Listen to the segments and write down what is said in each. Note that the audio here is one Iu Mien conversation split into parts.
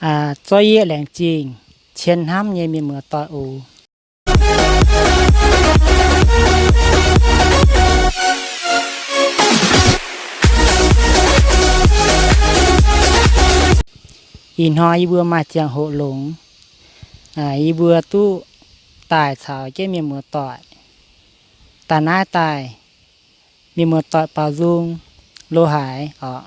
Zorqv yie laengz zingh cien hnamv nyei mienh muoz-doic oc. Ih hnoi yie mbuo maaih ziangh hoc longx, yie mbuo duqv daaih caux jienv mienh muoz-doic daaih naaiv daaih, mienh muoz-doic baaux nzung lo haaix oc.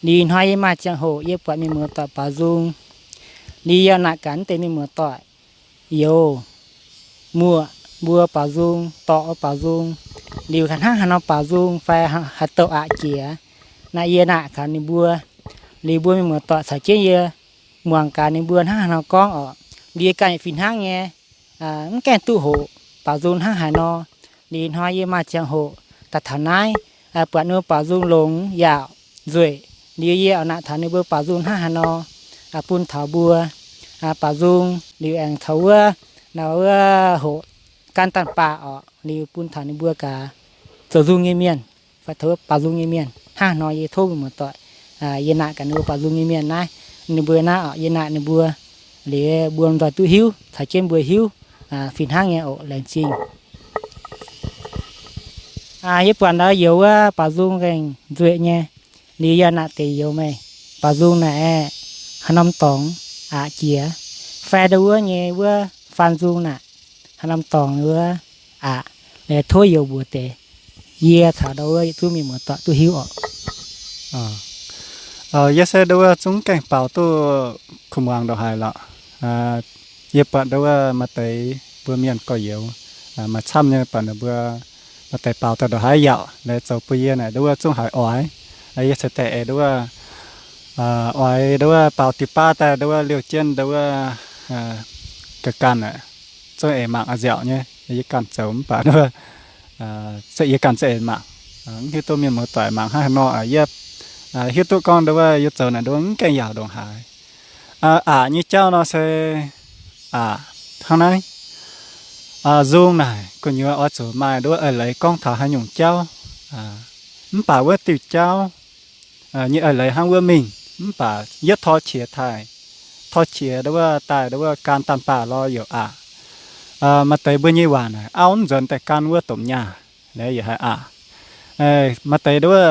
Liuz ih hnoi yie maaih ziangh hoc yie buatc mienh muoz-doic baaux nzung, liuz yie naaic gaax naaiv deix mienh muoz-doic youz, muoc mbuo baaux nzung, dorc mbuo baaux nzung, liuz hnangv haaix nor baaux nzung fai haaix dauh aqc jiex. Naaiv yie naaic gaax ninh mbuo, liuz mbuo mienh muoz-doic caux jienv yie muangx gaax ninh mbuo hnangv haaix nor gorngv oc. Liuz yie ganh yaac fih hnangv nyei, mv gaengh duqv hoqc baaux nzung hnangv haaix nor. Liuz ih hnoi yie maaih ziangh hoc daaih taux naaiv, buatc ninh mbuo baaux nzung longx yaac nzueic. Liuz yie oix naaic taux ninh mbuo baaux nzung hnangv haaix nor, bun taux mbuo baaux nzung liuz aengx taux wuov, wuov hoqc gan daanh baah oc, liuz bun taux ninh mbuo gaax zoux nzung nyei mienh fai taux wuov baaux nzung nyei mienh. Hnangv haaix nor yie tov mienh muoz-doic, yie naaic gaax ninh mbuo baaux nzung nyei mienh naaiv, ninh mbuo naaiv oc, yie naaic ninh mbuo, liuz mbuo nzoih duqv hiuv, caux jienv mbuo hiuv, fih hnangv nyei oc, laengz zingh. Yie buatc ndau youz wuov baaux nzung nqaengh nzueic nyei. Liuz yie naaic deix youz meih, baaux nzung naaic aeqv, haaix norm dorngx aqc jiex, fai ndau wuov nyei wuov faan nzung naaic, haaix norm dorngx wuov aqc, tov youz mbuox deix, yie caux ndau wuov yietc zungv mienh muoz-doic duqv hiuv oc. Yie se ndau wuov zungv gaengh baaux duqv kuv muangx ndongc haaix lorqc. Yie buatc ndau wuov maaih deix mbuo mienh gorx-youz, maaih camv nyei buatc ninh mbuo maaih deix baaux daaih ndongc haaix yaauc, laaix zoux bun yie naaic ndau wuov zungv haiz oix. Yie ceix daaih eix ndau wuov, oix ndau wuov baaux diuh baav daaih ndau wuov liouh jienv ndau wuov ga'ganh aeqv, zungv eix mangc a'nziaauc nyei. Yie ganh zoux mv baac ndau wuov, se yie ganh zungv eix mangc, mv hiuv duqv mienh muoz-doic mangc hnangv haaix nor. Yie hiuv duqv gorngv ndau wuov yie zoux naaic ndau wuov mv gaengh yaauc ndongc haaix. Aqc nyei jauv nor se aqc hnangv naaiv. Nzung naaic gu'nyuoz oix zuqc maaih ndau wuov eix leiz gorngv taux haaix nyungc jauv, mv baac wuov diuh jauv nyei eix leiz hnangv wuov mingh, mv baac yietv tor qiex taaih, tor qiex ndau wuov daaih ndau wuov gan daanh baah lorz youc aqc. Maaih deix mbuo nyei waac naaic auv mv nzuonx daaih gan wuov domh nyaah, yaac haiz aqc. Maaih deix ndau wuov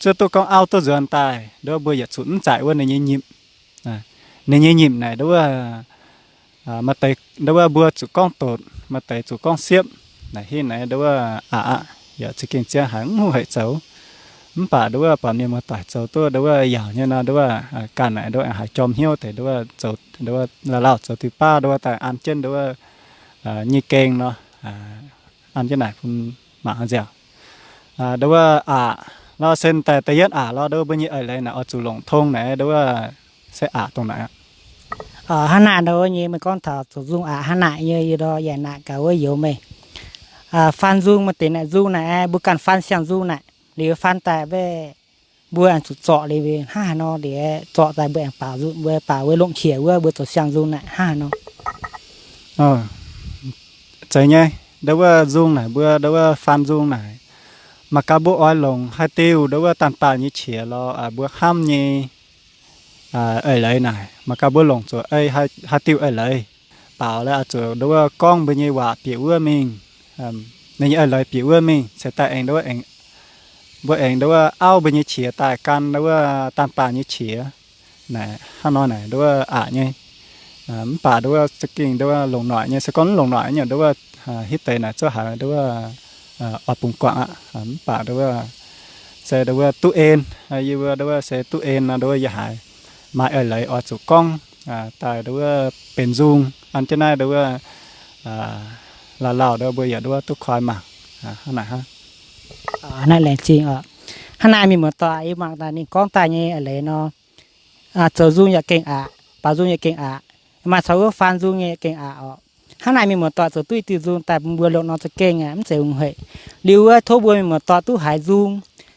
zuov duqv gorngv auv duqv nzuonx daaih ndau wuov mbuo yietc zuqc mv zaaic wuov ninh nyei nyimc. Ninh nyei nyimc naaic ndau wuov, maaih deix ndau wuov mbuo zuqc gorngv dotc, maaih deix zuqc gorngv siepv. Naaic hinh naaiv ndau wuov aqc aqc yaac za'gengh zien haic, mv hungh hec zoux. Mv baac ndau wuov buatc mienh muoz-doic zoux duqv ndau wuov yaauc nyei nor, ndau wuov ganh naaic ndau wuov aengx haiz jorm hnyouv deix ndau wuov zoux ndau wuov la'lauh zoux diuh baav ndau wuov daaih an jienv ndau wuov nyei geng nor, an jienv naaic bun mangc nziaauc. Ndau wuov aqc lorh se daaih da'yietv aqc lorh ndau wuov mbuo nyei eix leiz naaic oix zuqc longc tong naaic ndau wuov se aqc dongh naaic aqv. Hnangv naaic ndau wuov nyei meih gorngv taux zoux nzung aqc hnangv naaic nyei, yie ndau yaac naaic gaax wuov youz meih. Faan nzung maaih deix naaic nzung naaic mbuo ganh faan siang-nzung naaic liuz faan daaih mbuo aengx zuqc zorc liuz hnangv haaix nor liuz zorc daaih mbuo aengx baaux nzung, mbuo baaux wuov longc qiex wuov mbuo zoux siang-nzung naaic hnangv haaix nor. Zeiz nyei, ndau wuov nzung naaic mbuo ndau wuov faan nzung naaic, mangc gaax mbuo oix longc haaix diuh ndau wuov daanh baanh nyei qiex lorz mbuo hnamv nyei eix leiz naaic, mangc gaax mbuo longc zuqc ei haaix diuh eix leiz. Baaux lorz zuqc ndau wuov gorngv mbuo nyei waac bieqc wuov mingh, ninh nyei eix leiz bieqc wuov mingh ceix daaih aengx ndau wuov, mbuo aengx ndau wuov auv mbuo nyei qiex daaih gan ndau wuov daanh baanh nyei qiex. Naaic hnangv nor naaic ndau wuov aqc nyei. Mv baac ndau wuov za'gengh ndau wuov longc noic nyei, se gorngv mv longc noic nyei ndau wuov hitv deix naaic zuov haiz ndau wuov oix bungx guangc aqv. Mv baac ndau wuov se ndau wuov duqv en, yie mbuo ndau wuov se duqv en nor ndau wuov yie haiz maaih eix leiz oix zuqc gorngv daaih ndau wuov benx nzung an jienv naaiv ndau wuov la'lauh ndau wuov mbuo yaac ndau wuov duqv koi mangc hnangv naaic hnangv. Naaiv laengz zingh oc. Hnangv naaic mienh muoz-doic yie mangc daaih ninh gorngv daaih nyei eix leiz nor, zoux nzung yaac gengh aqc, baaux nzung yaac gengh aqc, maaih caux wuov faan nzung nyei gengh aqc oc. Hnangv naaic mienh muoz-doic zoux duqv diuh nzung daaih bun mbuo longc nor za'gengh mv zeiz hungh hec. Liuz wuov tov mbuo mienh muoz-doic duqv haiz nzung,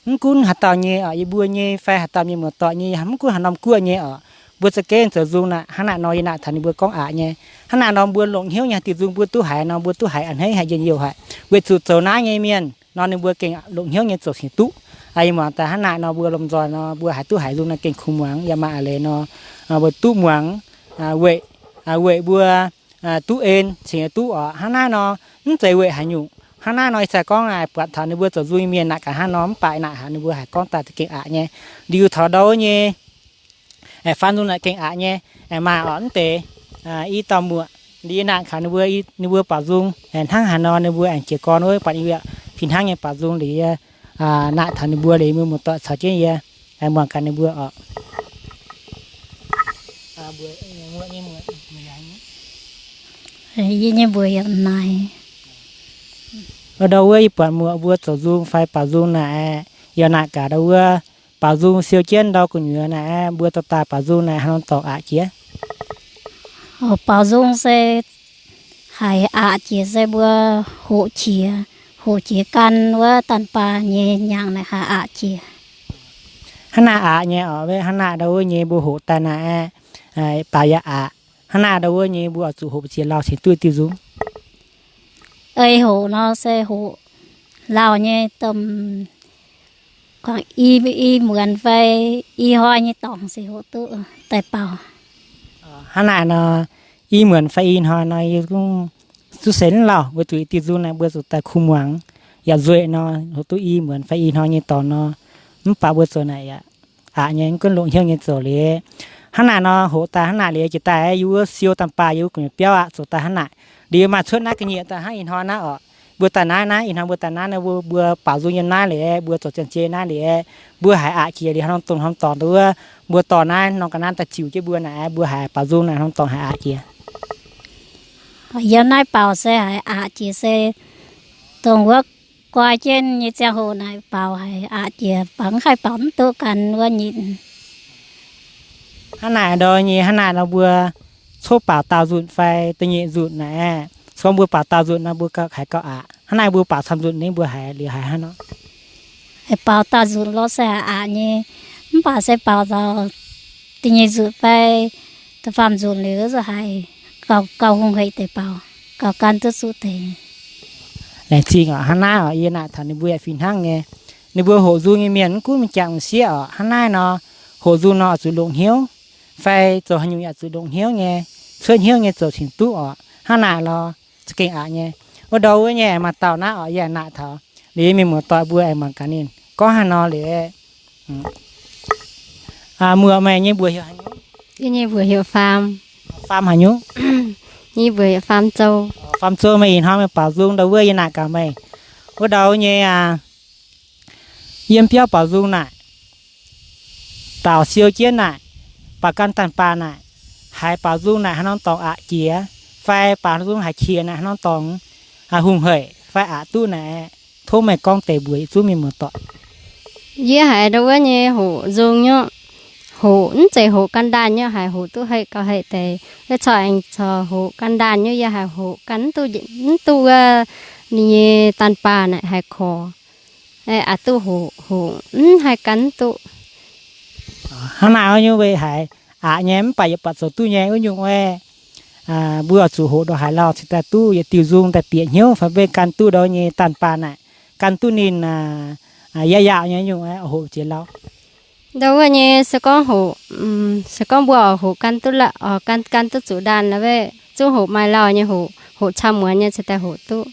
mv gunv haaix dauh nyei oc, yie mbuo nyei fai haaix dauh mienh muoz-doic nyei, mv gunv haaix norm guoqv nyei oc, mbuo za'gengh zoux nzung naaic. Hnangv naaic nor yie naaic taux ninh mbuo gorngv aqc nyei. Hnangv naaic nor mbuo longc hnyouv nyei haaix diuh nzung mbuo duqv haiz nor mbuo duqv haiz a'hneiv haic njien-youh haic. Weic zuqc zoux naaiv nyei mienh nor ninh mbuo gengh longc hnyouv nyei zoux cingx duqv. Yie muangx daaih hnangv naaiv nor, mbuo lomh nzoih nor, mbuo haiz duqv haiz nzung naaiv gengh kungx muangx. Yaac maaih a'leiz nor, mbuo duqv muangx, weic, weic mbuo duqv en cingx duqv oc. Hnangv naaiv nor, mv zeiz weic haaix nyungc. Hnangv naaiv nor ih zanc gorngv naaic buatc taux ninh mbuo zoux nzung nyei mienh naaic gaax hnangv nor, mv baac naaic haiz ninh mbuo haiz gorngv daaih za'gengh aqc nyei. Liuz taux ndau wuov nyei, aengx faan nzung naaic gengh aqc nyei, aengx maaih oc mv deix i dauh muoc, liuz yie naaic kaux ninh mbuo, ninh mbuo baaux nzung aengx hnangv haaix nor, ninh mbuo aengx jiez gorn wuov buatc yie fih hnangv nyei baaux nzung liuz yie naaic taux ninh mbuo liuz, mienh muoz-doic caux jienv yie aengx muangx gaax ninh mbuo oc. Yie nyei mbuox yiem naaic. Ndau wuov yie buatc muoc mbuo zoux nzung fai baaux nzung naaic, yie naaic gaax ndau wuov baaux nzung siou jienv ndau gu'nyuoz naaic, mbuo dorh daaih baaux nzung naaic haaix norm dorngx aqc jiex? Baaux nzung se haiz aqc jiex se mbuo hoqc qiex, hoqc qiex gan wuov daanh baac nyei nyaangc naaic haiz aqc jiex. Hnangv naaic aqc nyei oc, hnangv naaic ndau wuov nyei mbuo hoqc daaih naaic, baaux yaac aqc. Hnangv naaic ndau wuov nyei mbuo oix zuqc hoqc ziex lauh cingx duqv diuh nzung. Ei hoqc nor se hoqc lauh nyei domh, i muonz fai i hnoi nyei dorngx se hoqc duqv daaih baaux. Hnangv naaic nor, i muonz fai i hnoi nor, yie zungv zuqc se lauh, weic zuqc diuh nzung naaic mbuo zuqc daaih kuh muangx, yaac nzueic nor, hoqc duqv i muonz fai i hnoi nyei dorngx nor, mv baac mbuo zoux naaic yaac aqc nyei, mv gunv longc hnyouv nyei zoux liuz. Hnangv naaic nor, hoqc daaih hnangv naaic liuz, jiex daaih yie wuov siou daanh baac yie wuov gu'nyuoz biauv aqv, zoux daaih hnangv naaic. Liuz maaih cuotv naaiv ga'nyiec daaih hnangv ih hnoi naaiv oc. Mbuo daaih naaiv, naaiv ih hnoi mbuo daaih naaiv, mbuo baaux nzung yiem naaiv liuz, mbuo zoux ziangh jiex naaiv liuz, mbuo haiz aqc jiex liuz haaix norm dongh norm dorngx wuov, mbuo dorh naaiv norm ga'naaiv daaih ziux jienv mbuo naaic, mbuo haiz baaux nzung naaic norm dorngx haiz aqc jiex. Yiem naaiv baaux se haiz aqc jiex se dongh wuov guai jienv nyei ziangh hoc naaic baaux haiz aqc jiex, baaux mv haih baaux mv duqv gan wuov nyitc. Hnangv naaic ndau nyei, hnangv naaic nor mbuo cuotv baaux daauh nzunc fai da'nyeic nzunc naaic, se gorngv mbuo baaux daauh nzunc nor mbuo haiz gauh aqc. Hnangv naaic mbuo baaux camv nzunc ni mbuo haiz liuz haiz hnangv nor. Baaux daauh nzunc lorz se aqc nyei, mv baac se baaux nzauc da'nyeic nzunc fai da'faam nzunc liuz haiz gauh hungh heic deix baaux, gauh gan duqv zuqc deix. Laengz zingh oc. Hnangv naaiv oc, yie naaic taux ninh mbuo yaac fih hnangv nyei. Ninh mbuo hoqc nzung nyei mienh mv gunv m'jangc m'sieqv oc, hnangv naaiv nor, hoqc nzung nor oix zuqc longc hnyouv, fai zoux haaix nyungc yaac zuqc longc hnyouv nyei, cuotv hnyouv nyei zoux cingx duqv oc. Hnangv naaic lorz za'gengh aqc nyei. Wuov ndau wuov nyei maaih dauh naaiv oc, yie naaic taux liuz mienh muoz-doic mbuo aengx mangc gaax ninh gorngv haaix nor liuz. Muoc, meih nyei mbuox heuc haaix nyungc? Yie nyei mbuox heuc Faam. Faam haaix nyungc? Yie mbuox heuc Faam Zou. Faam Zou, meih ih hnoi meih baaux nzung ndau wuov yie naaic gaax meih. Wuov ndau nyei aa, yiem biauv baaux nzung naaic, baaux siou jienv naaic, baaux gan daanh baac naaic, haiz baaux nzung naaic haaix norm dorngx aqc jiex, fai baaux nzung haiz qiex naaic haaix norm dorngx hungh heic fai aqc duqv naaic, tov meih gorngv deix mbuox yietc zungv mienh muoz-doic. Yie haiz ndau wuov nyei hoqc nzung nyei, hoqc mv zeiz hoqc gan ndaanh nyei, haiz hoqc duqv heih gauh heih deix. Yie corc aengx corc hoqc gan ndaanh nyei, yie haiz hoqc gan mv duqv wuov ninh nyei daanh baac naaic haiz korc. Aqc duqv hoqc, hoqc mv haih gan mv duqv. Hnangv naaic wuov nyungc weic haiz aqc nyei mv baac yietc buatc zoux duqv nyei wuov nyungc wuov, mbuo zuqc hoqc ndongc haaix lauh cingx daaih duqv yietc diuh nzung daaih bieqc hnyouv fai mbuo gan duqv ndau nyei daanh baac naaic, gan duqv ninh yaac yaauc nyei nyungc hoqc jiex lauh. Ndau wuov nyei se gorngv hoqc, se gorngv mbuo oix hoqc gan duqv, oix gan, gan duqv zuqc ndaanh la'weih zungv hoqc maaih lauh nyei hoqc, hoqc camv muonz nyei cingx daaih hoqc duqv.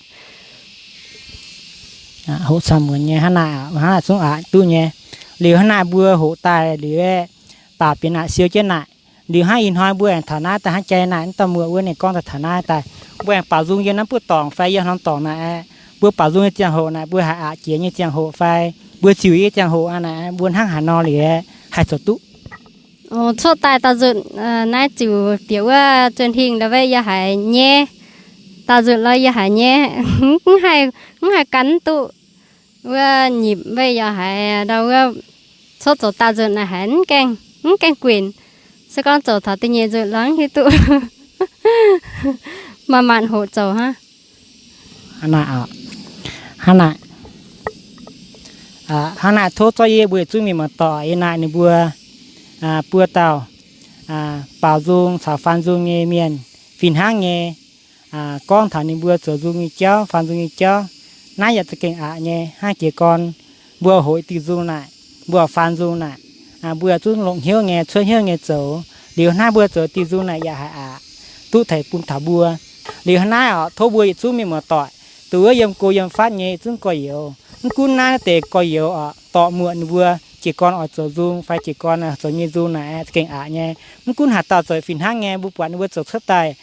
Hoqc camv muonz nyei hnangv naaic, hnangv naaic zungv aqc duqv nyei. Liuz hnangv naaic mbuo hoqc daaih liuz, baaux bieqc naaic siou jienv naaic. Liuz hnangv ih hnoi mbuo aengx taux naaiv daaih hnangv jai naaic, mv dauh muoc wuov ninh gorngv daaih taux naaiv daaih, mbuo aengx baaux nzung yiem naaiv buov dorngx fai yiem haaix norm dorngx naaic, mbuo baaux nzung nyei ziangh hoc naaic, mbuo haiz aqc jiex nyei ziangh hoc fai mbuo ziux nyei ziangh hoc naaic, mbuo hnangv haaix nor liuz haih zoux duqv. Cuotv daaih daauh nzunc, naaiv ziux bieqc wuov zunh hingh ndau wuov yie haiz nyei. Daauh nzunc lorz yie haiz nyei, mv haih gan mv duqv. Wuov nyipc wuov yie haiz ndau wuov cuotv zoux daauh nzunc naaic haiz mv gaengh, mv gaengh guinc. Se gorngv zoux taux da'nyeic nzunc lorz mv hiuv duqv. Manc-manc hoqc zoux hnangv. Hnangv naaic, hnangv naaic tov zorqv yie mbuo yietc zungv mienh muoz-doic yie naaic ninh mbuo buo dauh baaux nzung caux faan nzung nyei mienh fih hnangv nyei, gorngv taux ninh mbuo zoux nzung nyei jauv, faan nzung nyei jauv. Naaiv yaac za'gengh aqc nyei, hnangv jiez gorn Mbuo hoqc diuh nzung naaic, mbuo faanx nzung naaic, mbuo yaac zungv longc hnyouv nyei, cuotv hnyouv nyei zoux. Liuz hnangv naaiv mbuo zoux diuh nzung naaic yaac haiz aqc, duqv tengx bun taux mbuo. Liuz hnangv naaiv oc, tov mbuo yietc zungv mienh muoz-doic, dongh wuov yiem go yiem fatv nyei yietc zungv gorx-youz, mv gunv naaiv deix gorx-youz oc, dorh muoqc ninh mbuo jiez gorn oix zoux nzung fai jiez gorn zoux nyei nzung naaic gengh aqc nyei. Mv gunv haaix dauh zoux fih hnangv nyei, mbuo buatc ninh mbuo zoux cuotv daaih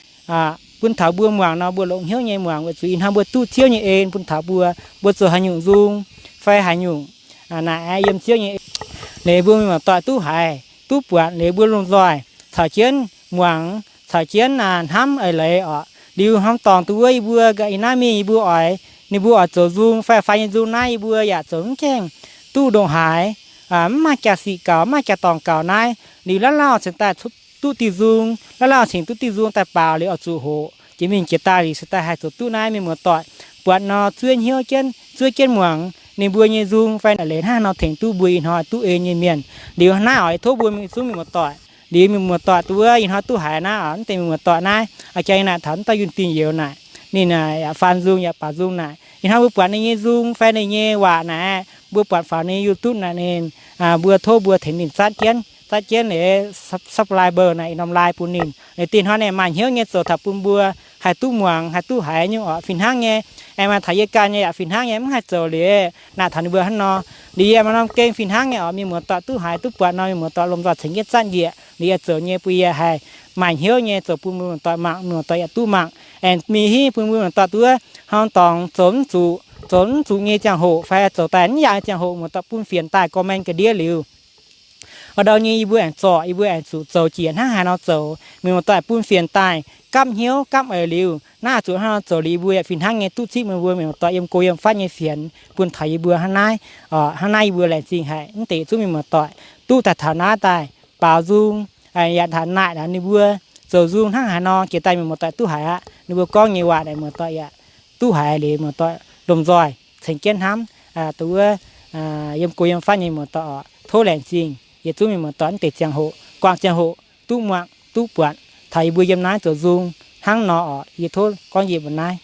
bun taux mbuo muangx nor, mbuo longc hnyouv nyei muangx weic zuqc ih hnoi mbuo duqv Ziouv nyei en bun taux mbuo, mbuo zoux haaix nyungc nzung fai haaix nyungc naaic yiem Ziouv nyei en, liuz mbuo mienh muoz-doic duqv haiz duqv buatc, liuz mbuo lomh nzoih caux jienv muangx, caux jienv hnamv eix leiz oc. Liuz hnangv dorngx dongh wuov yie mbuo ga'naaiv mingh yie mbuo oix, ninh mbuo oix zoux nzung fai faanx nyei nzung naaiv yie mbuo yaac zoux mv gaengh duqv ndongc haaix, mv maaih jaax-sic gaux, mv maaih jaax-dorngc gaux naaiv. Liuz lauh-lauh cingx daaih duqv diuh nzung, lauh-lauh cingx duqv diuh nzung daaih baaux liuz oix zuqc hoqc jiex mingh jiex daaih liuz cingx daaih haih zoux duqv naaiv. Mienh muoz-doic buatc nor zuov hnyouv jienv, zuov jienv muangx ninh mbuo nyei nzung fai eix leiz hnangv haaix nor tengx duqv mbuo ih hnoi duqv en nyei mienh. Liuz naaiv oix tov mbuo mingh zungv mienh muoz-doic, liuz mienh muoz-doic dongh wuov ih hnoi duqv haiz naaiv oc, mv deix mienh muoz-doic naaiv, a'jang yie naaic taux mv dauh Yunh Dingh Youz naaic, ninh yaac faanx nzung yaac baaux nzung naaic. Ih hnoi mbuo buatc ninh nyei nzung fai ninh nyei waac naaic, mbuo buatc faaux ninh YouTube naaic ninh, mbuo tov mbuo tengx ninh zatv jienv, zatv jienv liuz subscribe naaic, ih norm like bun ninh. Liuz dingh hnoi ninh maaih hnyouv nyei zoux taux bun mbuo haih duqv muangx, haih duqv haiz nyungc oc fih hnangv nyei. Aengx maaih taux yie ganh nyei yaac fih hnangv nyei, mv haih zoux liuz naaic taux ninh mbuo hnangv nor. Liuz yie maaih norm gengh fih hnangv nyei oc, mienh muoz-doic duqv haiz duqv buatc nor, mienh muoz-doic lomh nzoih cengx jienv zanc njiec liuz yie zoux nyei bun yie haih maaih hnyouv nyei zoux bun mbuo muoz-doic mangc, mienh muoz-doic yaac duqv mangc, aengx mingh hiuv bun mbuo muoz-doic duqv hnangv dorngx zoux mv zuqc, zoux mv zuqc nyei ziangh hoc fai zoux daaih mv yaac nyei ziangh hoc muoz-doic bun fienx daaih comment ga'ndiev liuz, a'ndau nyei yie mbuo aengx zorc, yie mbuo aengx zuqc zoux jiex hnangv haaix nor zoux. Mienh muoz-doic bun fienx daaih gapv hnyouv gapv eix liuz, naaiv zuqc hnangv nor zoux liuz yie mbuo yaac fih hnangv nyei duqv zipv meih mbuo mienh muoz-doic yiem go yiem fatv nyei fienx bun taux yie mbuo hnangv naaiv, hnangv naaiv yie mbuo laengz zingh haic mv deix zungv mienh muoz-doic duqv daaih taux naaiv daaih baaux nzung, yaac taux naaic ninh mbuo zoux nzung hnangv haaix nor jiex daaih mienh muoz-doic duqv haiz aqv. Ninh mbuo gorngv nyei waac naaic muoz-doic yaac duqv haiz liuz muoz-doic lomh nzoih cengx jienv hnamv. Dongh wuov yiem go yiem fatv nyei muoz-doic oc, tov laengz zingh yietc zungv mienh muoz-doic mv deix ziangh hoc, guangc ziangh hoc duqv muangx duqv buatc taux yie mbuo yiem naaiv zoux nzung hnangv nor oc. Yie tov gorngv njiec mbuo naaiv.